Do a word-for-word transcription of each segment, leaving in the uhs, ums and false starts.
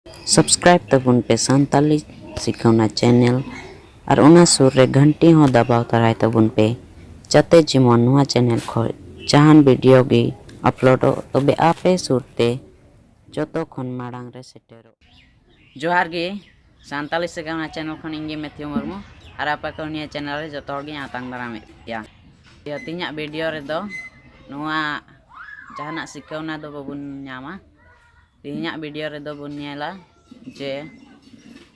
Subscribe ᱛᱟᱵᱚᱱ ᱯᱮ Santali ᱥᱤᱠᱷᱟᱹᱣᱱᱟ channel, ᱟᱨ ᱚᱱᱟ ᱥᱩᱨ ᱨᱮ ᱜᱷᱟᱱᱴᱤ ᱦᱚᱸ ᱫᱟᱵᱟᱣ ᱛᱟᱨᱟᱭ ᱛᱟᱵᱚᱱ ᱯᱮ, ᱡᱟᱛᱮ ᱡᱮᱢᱚᱱ ᱱᱚᱣᱟ channel ᱠᱷᱚᱱ ᱡᱟᱦᱟᱱ video ᱜᱮ uploadᱚᱜ, ᱛᱚᱵᱮ ᱟᱯᱮ ᱥᱩᱨ ᱛᱮ ᱡᱚᱛᱚ ᱠᱷᱚᱱ ᱢᱟᱲᱟᱝ ᱨᱮ ᱥᱮᱴᱮᱨᱚᱜ᱾ ᱡᱚᱦᱟᱨ ᱜᱮ, ᱥᱟᱱᱛᱟᱞᱤ ᱥᱤᱠᱷᱟᱹᱣᱱᱟ channel ᱠᱷᱚᱱ ᱤᱧ ᱜᱮ ᱢᱮᱛᱷᱤᱭᱩ ᱢᱩᱨᱢᱩ, ᱟᱨ ᱟᱯᱮ ᱠᱚ ᱱᱤᱭᱟᱹ channel ᱨᱮ ᱡᱚᱛᱚ ᱦᱚᱲ ᱜᱤᱧ ᱟᱛᱟᱝ ᱫᱟᱨᱟᱢᱮᱫ ᱯᱮᱭᱟ᱾ ᱤᱭᱟᱹ, ᱛᱮᱦᱮᱧᱟᱜ video ᱨᱮᱫᱚ ᱱᱚᱣᱟ ᱡᱟᱦᱟᱱᱟᱜ ᱥᱤᱠᱷᱟᱹᱣᱱᱟ ᱫᱚ ᱵᱟᱵᱚᱱ ᱧᱟᱢᱟ᱾ ᱛᱮᱦᱮᱧᱟᱜ video ᱨᱮᱫᱚ ᱵᱚᱱ ᱧᱮᱞᱟ ᱡᱮ,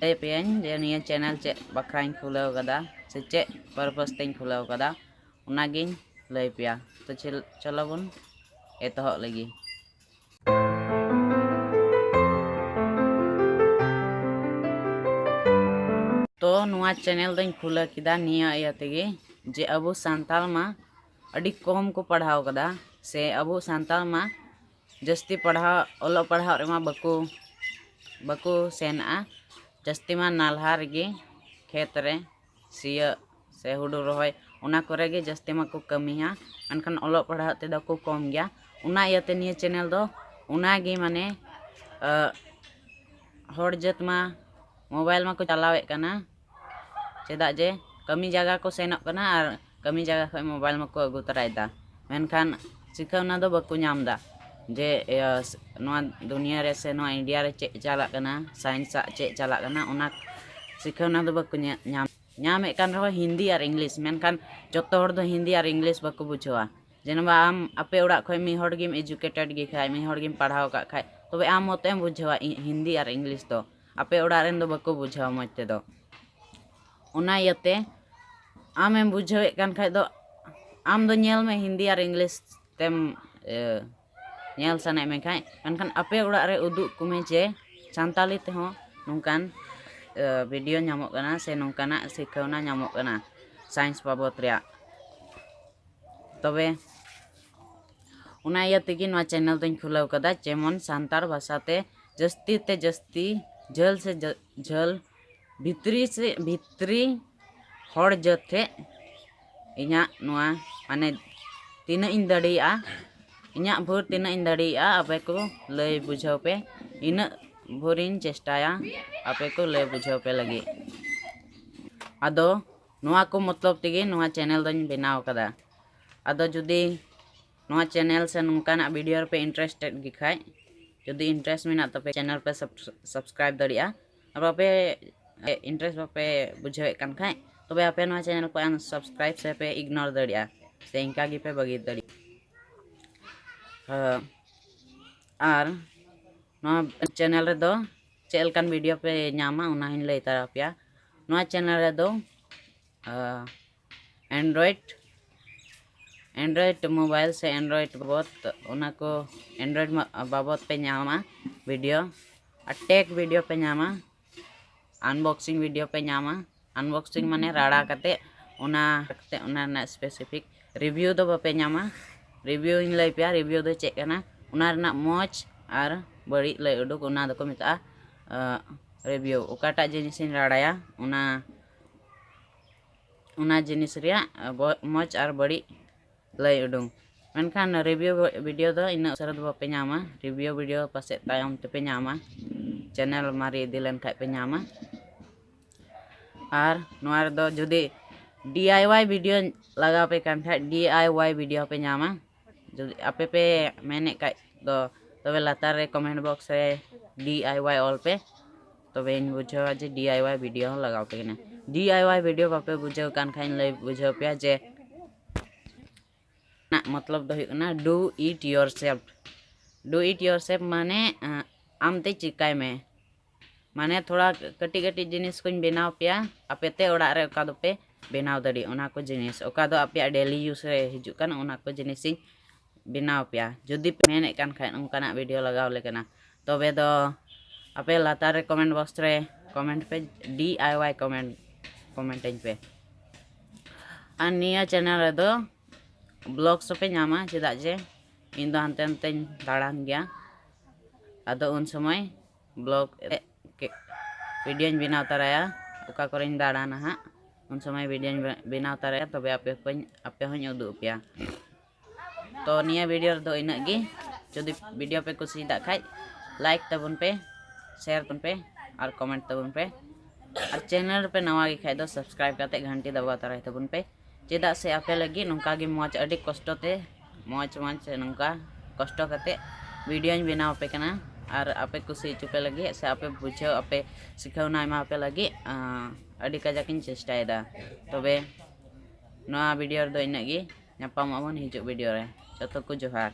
ᱞᱟᱹᱭ ᱟᱯᱮᱭᱟᱹᱧ ᱡᱮ ᱱᱤᱭᱟᱹ channel ᱪᱮᱫ ᱵᱟᱠᱷᱨᱟᱧ ᱠᱷᱩᱞᱟᱹᱣ ᱠᱟᱫᱟ ᱥᱮ ᱪᱮᱫ purpose ᱛᱮᱧ ᱠᱷᱩᱞᱟᱹᱣ ᱠᱟᱫᱟ, ᱚᱱᱟᱜᱤᱧ ᱞᱟᱹᱭ ᱯᱮᱭᱟ᱾ ᱛᱚ ᱪᱮᱞ-, ᱪᱚᱞᱚ ᱵᱚᱱ ᱮᱛᱚᱦᱚᱵ ᱞᱮᱜᱮ᱾ ᱛᱚ ᱱᱚᱣᱟ channel ᱫᱚᱧ ᱠᱷᱩᱞᱟᱹᱣ ᱠᱮᱫᱟ ᱱᱤᱭᱟᱹ ᱤᱭᱟᱹ ᱛᱮᱜᱮ, ᱡᱮ ᱟᱵᱚ ᱥᱟᱱᱛᱟᱲ ᱢᱟ ᱟᱹᱰᱤ ᱠᱚᱢ ᱠᱚ ᱯᱟᱲᱦᱟᱣ ᱠᱟᱫᱟ, ᱥᱮ ᱟᱵᱚ ᱥᱟᱱᱛᱟᱲ ᱢᱟ ᱡᱟᱹᱥᱛᱤ ᱯᱟᱲᱦᱟᱣ, ᱚᱞᱚᱜ ᱯᱟᱲᱦᱟᱣ ᱨᱮᱢᱟ ᱵᱟᱠᱚ, ᱵᱟᱠᱚ ᱥᱮᱱᱚᱜᱼᱟ᱾ ᱡᱟᱹᱥᱛᱤ ᱢᱟ ᱱᱟᱞᱦᱟ ᱨᱮᱜᱮ, ᱠᱷᱮᱛ ᱨᱮ ᱥᱤᱭᱳᱜ ᱥᱮ ᱦᱩᱲᱩ ᱨᱚᱦᱚᱭ, ᱚᱱᱟ ᱠᱚᱨᱮ ᱜᱮ ᱡᱟᱹᱥᱛᱤ ᱢᱟᱠᱚ ᱠᱟᱹᱢᱤᱭᱟ, ᱢᱮᱱᱠᱷᱟᱱ ᱚᱞᱚᱜ ᱯᱟᱲᱦᱟᱜ ᱛᱮᱫᱚ ᱠᱚ ᱠᱚᱢ ᱜᱮᱭᱟ᱾ ᱚᱱᱟ ᱤᱭᱟᱹᱛᱮ ᱱᱤᱭᱟᱹ channel ᱫᱚ ᱚᱱᱟᱜᱮ ᱢᱟᱱᱮ, ᱟᱹ, ᱦᱚᱲ ᱡᱟᱹᱛ ᱢᱟ mobile ᱢᱟᱠᱚ ᱪᱟᱞᱟᱣᱮᱫ ᱠᱟᱱᱟ, ᱪᱮᱫᱟᱜ ᱡᱮ ᱠᱟᱹᱢᱤ ᱡᱟᱭᱜᱟ ᱠᱚ ᱥᱮᱱᱚᱜ ᱠᱟᱱᱟ ᱟᱨ ᱠᱟᱹᱢᱤ ᱡᱟᱭᱜᱟ ᱠᱷᱚᱱ mobile ᱢᱟᱠᱚ ᱟᱹᱜᱩ ᱛᱚᱨᱟᱭᱮᱫᱟ, ᱢᱮᱱᱠᱷᱟᱱ ᱥᱤᱠᱷᱟᱹᱣᱱᱟ ᱫᱚ ᱵᱟᱠᱚ ᱧᱟᱢ ᱮᱫᱟ᱾ ᱡᱮ ᱤᱭᱟᱹ, ᱱᱚᱣᱟ ᱫᱩᱱᱤᱭᱟᱹ ᱨᱮ ᱥᱮ ᱱᱚᱣᱟ ᱤᱱᱰᱤᱭᱟ ᱨᱮ ᱪᱮᱫ ᱪᱟᱞᱟᱜ ᱠᱟᱱᱟ, science ᱟᱜ ᱪᱮᱫ ᱪᱟᱞᱟᱜ ᱠᱟᱱᱟ, ᱚᱱᱟ ᱥᱤᱠᱷᱟᱹᱣᱱᱟ ᱫᱚ ᱵᱟᱠᱚ ᱧᱟ-, ᱧᱟᱢ, ᱧᱟᱢᱮᱫ ᱠᱟᱱ ᱨᱮᱦᱚᱸ ᱦᱤᱱᱫᱤ ᱟᱨ English, ᱢᱮᱱᱠᱷᱟᱱ ᱡᱚᱛᱚ ᱦᱚᱲ ᱫᱚ ᱦᱤᱱᱫᱤ ᱟᱨ English ᱵᱟᱠᱚ ᱵᱩᱡᱷᱟᱹᱣᱟ᱾ ᱡᱮᱱᱚ ᱟᱢ ᱟᱯᱮ ᱚᱲᱟᱜ ᱠᱷᱚᱱ ᱢᱤᱫ ᱦᱚᱲ ᱜᱮᱢ educated ᱜᱮ ᱠᱷᱟᱡ, ᱢᱤᱫ ᱦᱚᱲ ᱜᱮᱢ ᱯᱟᱲᱦᱟᱣ ᱟᱠᱟᱫ ᱠᱷᱟᱡ, ᱛᱚᱵᱮ ᱟᱢ ᱢᱚᱛᱚ ᱮᱢ ᱵᱩᱡᱷᱟᱹᱣᱟ ᱤ-, ᱦᱤᱱᱫᱤ ᱟᱨ English ᱫᱚ᱾ ᱟᱯᱮ ᱚᱲᱟᱜ ᱨᱮᱱ ᱫᱚ ᱵᱟᱠᱚ ᱵᱩᱡᱷᱟᱹᱣᱟ ᱢᱚᱡᱽ ᱛᱮᱫᱚ᱾ ᱚᱱᱟ ᱤᱭᱟᱹᱛᱮ ᱟᱢᱮᱢ ᱵᱩᱡᱷᱟᱹᱣᱮᱫ ᱠᱟᱱ ᱠᱷᱟᱡ ᱫᱚ, ᱟᱢ ᱫᱚ ᱧᱮᱞ ᱢᱮ ᱦᱤᱱᱫᱤ ᱟᱨ English ᱛᱮᱢ, ᱮ, ᱧᱮᱞ ᱥᱟᱱᱟᱭᱮᱫ ᱢᱮ ᱠᱷᱟᱡ, ᱢᱮᱱᱠᱷᱟᱱ ᱟᱯᱮ ᱚᱲᱟᱜ ᱨᱮ ᱩᱫᱩᱜ ᱠᱚᱢᱮ ᱡᱮ ᱥᱟᱱᱛᱟᱞᱤ ᱛᱮᱦᱚᱸ ᱱᱚᱝᱠᱟᱱ, ᱮ, video ᱧᱟᱢᱚᱜ ᱠᱟᱱᱟ ᱥᱮ ᱱᱚᱝᱠᱟᱱᱟᱜ ᱥᱤᱠᱷᱟᱹᱣᱱᱟ ᱧᱟᱢᱚᱜ ᱠᱟᱱᱟ science ᱵᱟᱵᱚᱛ ᱨᱮᱭᱟᱜ᱾ ᱛᱚᱵᱮ ᱚᱱᱟ ᱤᱭᱟᱹ ᱛᱮᱜᱮ ᱱᱚᱣᱟ channel ᱫᱚᱧ ᱠᱷᱩᱞᱟᱹᱣ ᱠᱟᱫᱟ, ᱡᱮᱢᱚᱱ ᱥᱟᱱᱛᱟᱲ ᱵᱷᱟᱥᱟ ᱛᱮ ᱡᱟᱹᱥᱛᱤ ᱛᱮ ᱡᱟᱹᱥᱛᱤ, ᱡᱷᱟᱹᱞ ᱥᱮ ᱡᱷᱟᱹ-, ᱡᱷᱟᱹᱞ, ᱵᱷᱤᱛᱨᱤ ᱥᱮ ᱵᱷᱤᱛᱨᱤ ᱦᱚᱲ ᱡᱟᱹᱛ ᱴᱷᱮᱡ ᱤᱧᱟᱹᱜ ᱱᱚᱣᱟ, ᱢᱟᱱᱮ, ᱛᱤᱱᱟᱹᱜ ᱤᱧ ᱫᱟᱲᱮᱭᱟᱜᱼᱟ, ᱤᱧᱟᱹᱜ ᱵᱷᱳᱨ ᱛᱤᱱᱟᱹᱜ ᱤᱧ ᱫᱟᱲᱮᱭᱟᱜᱼᱟ, ᱟᱯᱮ ᱠᱚ ᱞᱟᱹᱭ ᱵᱩᱡᱷᱟᱹᱣ ᱯᱮ, ᱤᱱᱟᱹᱜ ᱵᱷᱳᱨᱤᱧ ᱪᱮᱥᱴᱟᱭᱟ ᱟᱯᱮ ᱠᱚ ᱞᱟᱹᱭ ᱵᱩᱡᱷᱟᱹᱣ ᱯᱮ ᱞᱟᱹᱜᱤᱫ᱾ ᱟᱫᱚ ᱱᱚᱣᱟ ᱠᱚ ᱢᱚᱛᱞᱚᱵ ᱛᱮᱜᱮ ᱱᱚᱣᱟ ᱪᱮᱱᱮᱞ ᱫᱚᱧ ᱵᱮᱱᱟᱣ ᱠᱟᱫᱟ᱾ ᱟᱫᱚ ᱡᱩᱫᱤ ᱱᱚᱣᱟ ᱪᱮᱱᱮᱞ ᱥᱮ ᱱᱚᱝᱠᱟᱱᱟᱜ ᱵᱷᱤᱰᱤᱭᱳ ᱨᱮᱯᱮ ᱤᱱᱴᱟᱨᱮᱥᱴᱮᱰ ᱜᱮ ᱠᱷᱟᱡ, ᱡᱩᱫᱤ ᱤᱱᱴᱟᱨᱮᱥᱴ ᱢᱮᱱᱟᱜ ᱛᱟᱯᱮ, ᱪᱮᱱᱮᱞ ᱯᱮ ᱥᱟᱵᱥᱠᱨᱟᱭᱤᱵ ᱫᱟᱲᱮᱭᱟᱜᱼᱟ᱾ ᱟᱨ ᱵᱟᱯᱮ ᱤᱱᱴᱟᱨᱮᱥᱴ ᱵᱟᱯᱮ ᱵᱩᱡᱷᱟᱹᱣᱮᱫ ᱠᱟᱱ ᱠᱷᱟᱡ, ᱛᱚᱵᱮ ᱟᱯᱮ ᱱᱚᱣᱟ ᱪᱮᱱᱮᱞ ᱠᱚ ᱟᱱᱥᱟᱵᱥᱠᱨᱟᱭᱤᱵ ᱥᱮ ᱯᱮ ᱤᱜᱱᱳᱨ ᱫᱟᱲᱮᱭᱟᱜᱼᱟ, ᱥᱮ ᱤᱱᱠᱟ ᱜᱮᱯᱮ ᱵᱟᱹᱜᱤ ᱫᱟᱲᱮᱭᱟᱜᱼᱟ᱾ ᱦᱮᱸ, ᱟᱨ ᱱᱚᱣᱟ ᱪᱮᱱᱮᱞ ᱨᱮᱫᱚ ᱪᱮᱫ ᱞᱮᱠᱟᱱ ᱵᱷᱤᱰᱤᱭᱳ ᱯᱮ ᱧᱟᱢᱟ, ᱚᱱᱟ ᱦᱚᱸᱧ ᱞᱟᱹᱭ ᱛᱟᱨᱟ ᱯᱮᱭᱟ᱾ ᱱᱚᱣᱟ ᱪᱮᱱᱮᱞ ᱨᱮᱫᱚ ᱮᱱᱰᱨᱚᱭᱮᱰ ᱮᱱᱰᱨᱚᱭᱮᱰ ᱢᱳᱵᱟᱭᱤᱞ ᱥᱮ ᱮᱱᱰᱨᱚᱭᱮᱰ ᱵᱟᱵᱚᱫ, ᱚᱱᱟ ᱠᱚ ᱮᱱᱰᱨᱚᱭᱮᱰ ᱵᱟᱵᱚᱫ ᱯᱮ ᱧᱟᱢᱟ ᱵᱷᱤᱰᱤᱭᱳ, ᱟᱨ ᱴᱮᱠ ᱵᱷᱤᱰᱤᱭᱳ ᱯᱮ ᱧᱟᱢᱟ, ᱟᱱᱵᱚᱠᱥᱤᱝ ᱵᱷᱤᱰᱤᱭᱳ ᱯᱮ ᱧᱟᱢᱟ᱾ ᱟᱱᱵᱚᱠᱥᱤᱝ ᱢᱟᱱᱮ ᱨᱟᱲᱟ ᱠᱟᱛᱮ ᱚᱱᱟ ᱠᱟᱛᱮ ᱚᱱᱟ ᱨᱮᱱᱟᱜ ᱥᱯᱮᱥᱤᱯᱷᱤᱠ ᱨᱤᱵᱷᱤᱭᱩ ᱫᱚ ᱵᱟᱯᱮ ᱧᱟᱢᱟ᱾ ᱨᱤᱵᱷᱤᱭᱩᱧ ᱞᱟᱹᱭ ᱯᱮᱭᱟ, ᱨᱤᱵᱷᱤᱭᱩ ᱫᱚ ᱪᱮᱫ ᱠᱟᱱᱟ, ᱚᱱᱟ ᱨᱮᱱᱟᱜ ᱢᱚᱡᱽ ᱟᱨ ᱵᱟᱹᱲᱤᱡ ᱞᱟᱹᱭ ᱩᱰᱩᱠ, ᱚᱱᱟ ᱫᱚᱠᱚ ᱢᱮᱛᱟᱜᱼᱟ ᱨᱤᱵᱷᱤᱭᱩ᱾ ᱚᱠᱟᱴᱟᱜ ᱡᱤᱱᱤᱥᱤᱧ ᱨᱟᱲᱟᱭᱟ, ᱚᱱᱟ ᱚᱱᱟ ᱡᱤᱱᱤᱥ ᱨᱮᱭᱟᱜ ᱢᱚᱡᱽ ᱟᱨ ᱵᱟᱹᱲᱤᱡ ᱞᱟᱹᱭ ᱩᱰᱩᱝ᱾ ᱢᱮᱱᱠᱷᱟᱱ ᱨᱤᱵᱷᱤᱭᱩ ᱵᱷᱤᱰᱤᱭᱳ ᱫᱚ ᱤᱱᱟᱹᱜ ᱩᱥᱟᱹᱨᱟ ᱫᱚ ᱵᱟᱯᱮ ᱧᱟᱢᱟ᱾ ᱨᱤᱵᱷᱤᱭᱩ ᱵᱷᱤᱰᱤᱭᱳ ᱯᱟᱥᱮᱡ ᱛᱟᱭᱚᱢ ᱛᱮᱯᱮ ᱧᱟᱢᱟ, ᱪᱮᱱᱮᱞ ᱢᱟᱨᱮ ᱤᱫᱤ ᱞᱮᱱᱠᱷᱟᱡ ᱯᱮ ᱧᱟᱢᱟ᱾ ᱟᱨ ᱱᱚᱣᱟ ᱨᱮᱫᱚ ᱡᱩᱫᱤ ᱰᱤ ᱟᱭ ᱣᱟᱭ ᱵᱷᱤᱰᱤᱭᱳ ᱞᱟᱜᱟᱣ ᱯᱮ ᱠᱟᱱ ᱠᱷᱟᱡ, ᱰᱤ ᱟᱭ ᱣᱟᱭ ᱵᱷᱤᱰᱤᱭᱳ ᱯᱮ ᱧᱟᱢᱟ᱾ ᱡᱩᱫᱤ ᱟᱯᱮ ᱯᱮ ᱢᱮᱱᱮᱫ ᱠᱷᱟᱡ ᱫᱚ, ᱛᱚᱵᱮ ᱞᱟᱛᱟᱨ ᱨᱮ ᱠᱚᱢᱮᱱᱴ ᱵᱚᱠᱥ ᱨᱮ ᱰᱤ ᱟᱭ ᱣᱟᱭ ᱚᱞ ᱯᱮ, ᱛᱚᱵᱮᱧ ᱵᱩᱡᱷᱟᱹᱣᱟ ᱡᱮ ᱰᱤ ᱟᱭ ᱣᱟᱭ ᱵᱷᱤᱰᱤᱭᱳ ᱦᱚᱸ ᱞᱟᱜᱟᱣ ᱯᱮ ᱠᱟᱱᱟ᱾ ᱰᱤ ᱟᱭ ᱣᱟᱭ ᱵᱷᱤᱰᱤᱭᱳ ᱵᱟᱯᱮ ᱵᱩᱡᱷᱟᱹᱣ ᱠᱟᱱ ᱠᱷᱟᱡ, ᱤᱧ ᱞᱟᱹᱭ ᱵᱩᱡᱷᱟᱹᱣ ᱯᱮᱭᱟ ᱡᱮ ᱨᱮᱱᱟᱜ ᱢᱚᱛᱞᱚᱵ ᱫᱚ ᱦᱩᱭᱩᱜ ᱠᱟᱱᱟ do it yourself᱾ Do it yourself ᱢᱟᱱᱮ ᱟᱢᱛᱮ ᱪᱤᱠᱟᱭ ᱢᱮ᱾ ᱢᱟᱱᱮ ᱛᱷᱚᱲᱟ ᱠᱟᱹᱴᱤᱡ ᱠᱟᱹᱴᱤᱡ ᱡᱤᱱᱤᱥ ᱠᱚᱧ ᱵᱮᱱᱟᱣ ᱯᱮᱭᱟ, ᱟᱯᱮᱛᱮ ᱚᱲᱟᱜ ᱨᱮ ᱚᱠᱟ ᱫᱚᱯᱮ ᱵᱮᱱᱟᱣ ᱫᱟᱲᱮᱭᱟᱜ, ᱚᱱᱟ ᱠᱚ ᱡᱤᱱᱤᱥ, ᱚᱠᱟ ᱫᱚ ᱟᱯᱮᱭᱟᱜ ᱰᱮᱞᱤ ᱭᱩᱡᱽ ᱨᱮ ᱦᱤᱡᱩᱜ ᱠᱟᱱ, ᱚᱱᱟ ᱠᱚ ᱡᱤᱱᱤᱥᱤᱧ ᱵᱮᱱᱟᱣ ᱯᱮᱭᱟ᱾ ᱡᱩᱫᱤ ᱯᱮ ᱢᱮᱱᱮᱫ ᱠᱟᱱ ᱠᱷᱟᱡ ᱚᱱᱠᱟᱱᱟᱜ ᱵᱷᱤᱰᱤᱭᱳ ᱞᱟᱜᱟᱣ ᱞᱮ ᱠᱟᱱᱟ, ᱛᱚᱵᱮ ᱫᱚ ᱟᱯᱮ ᱞᱟᱛᱟᱨ ᱨᱮ ᱠᱚᱢᱮᱱᱴ ᱵᱚᱠᱥ ᱨᱮ ᱠᱚᱢᱮᱱᱴ ᱯᱮ, ᱰᱤ ᱟᱭ ᱣᱟᱭ ᱠᱚᱢᱮᱱᱴ ᱠᱚᱢᱮᱱᱴ ᱟᱹᱧ ᱯᱮ᱾ ᱟᱨ ᱱᱤᱭᱟᱹ ᱪᱮᱱᱮᱞ ᱨᱮᱫᱚ ᱵᱞᱚᱜᱥ ᱦᱚᱸᱯᱮ ᱧᱟᱢᱟ, ᱪᱮᱫᱟᱜ ᱡᱮ ᱤᱧ ᱫᱚ ᱦᱟᱱᱛᱮ ᱱᱟᱛᱮᱧ ᱫᱟᱬᱟᱱ ᱜᱮᱭᱟ᱾ ᱟᱫᱚ ᱩᱱ ᱥᱚᱢᱚᱭ ᱵᱞᱚᱜ ᱵᱷᱤᱰᱤᱭᱳᱧ ᱵᱮᱱᱟᱣ ᱛᱟᱨᱟᱭᱟ, ᱚᱠᱟ ᱠᱚᱨᱮᱧ ᱫᱟᱬᱟᱱᱟ ᱦᱟᱸᱜ, ᱩᱱ ᱥᱚᱢᱚᱭ ᱵᱷᱤᱰᱤᱭᱳᱧ ᱵᱮᱱᱟᱣ ᱛᱟᱨᱟᱭᱟ, ᱛᱚᱵᱮ ᱟᱯᱮ ᱠᱚᱧ ᱟᱯᱮ ᱦᱚᱸᱧ ᱩᱫᱩᱜ ᱟᱯᱮᱭᱟ᱾ ᱛᱚ ᱱᱤᱭᱟᱹ ᱵᱷᱤᱰᱤᱭᱳ ᱨᱮᱫᱚ ᱤᱱᱟᱹᱜ ᱜᱮ᱾ ᱡᱩᱫᱤ ᱵᱷᱤᱰᱤᱭᱳ ᱯᱮ ᱠᱩᱥᱤᱭᱟᱫᱟᱜ ᱠᱷᱟᱡ, ᱞᱟᱭᱤᱠ ᱛᱟᱵᱚᱱ ᱯᱮ, share ᱛᱟᱵᱚᱱ ᱯᱮ ᱟᱨ comment ᱛᱟᱵᱚᱱ ᱯᱮ᱾ ᱟᱨ channel ᱨᱮᱯᱮ ᱱᱟᱣᱟ ᱜᱮ ᱠᱷᱟᱡ ᱫᱚ subscribe ᱠᱟᱛᱮ ᱜᱷᱟᱱᱴᱤ ᱫᱟᱵᱟᱣ ᱛᱟᱨᱟᱭ ᱛᱟᱵᱚᱱ ᱯᱮ, ᱪᱮᱫᱟᱜ ᱥᱮ ᱟᱯᱮ ᱞᱟᱹᱜᱤᱫ ᱱᱚᱝᱠᱟ ᱜᱮ ᱢᱚᱡᱽ, ᱟᱹᱰᱤ ᱠᱚᱥᱴᱚ ᱛᱮ ᱢᱚᱡᱽ ᱢᱚᱡᱽ ᱥᱮ ᱱᱚᱝᱠᱟ ᱠᱚᱥᱴᱚ ᱠᱟᱛᱮ videoᱧ ᱵᱮᱱᱟᱣ ᱟᱯᱮ ᱠᱟᱱᱟ᱾ ᱟᱨ ᱟᱯᱮ ᱠᱩᱥᱤ ᱦᱚᱪᱚ ᱯᱮ ᱞᱟᱹᱜᱤᱫ ᱥᱮ ᱟᱯᱮ ᱵᱩᱡᱷᱟᱹᱣ, ᱟᱯᱮ ᱥᱤᱠᱷᱟᱹᱣᱱᱟ ᱮᱢᱟ ᱯᱮ ᱞᱟᱹᱜᱤᱫ ᱟᱸ, ᱟᱹᱰᱤ ᱠᱟᱡᱟᱠ ᱤᱧ ᱪᱮᱥᱴᱟᱭᱮᱫᱟ᱾ ᱛᱚᱵᱮ ᱱᱚᱣᱟ video ᱨᱮᱫᱚ ᱤᱱᱟᱹᱜ ᱜᱮ᱾ ᱧᱟᱯᱟᱢᱚᱜ ᱟᱵᱚᱱ ᱦᱤᱡᱩᱜ video ᱨᱮ᱾ ᱡᱚᱛᱚ ᱠᱚ ᱡᱚᱦᱟᱨ᱾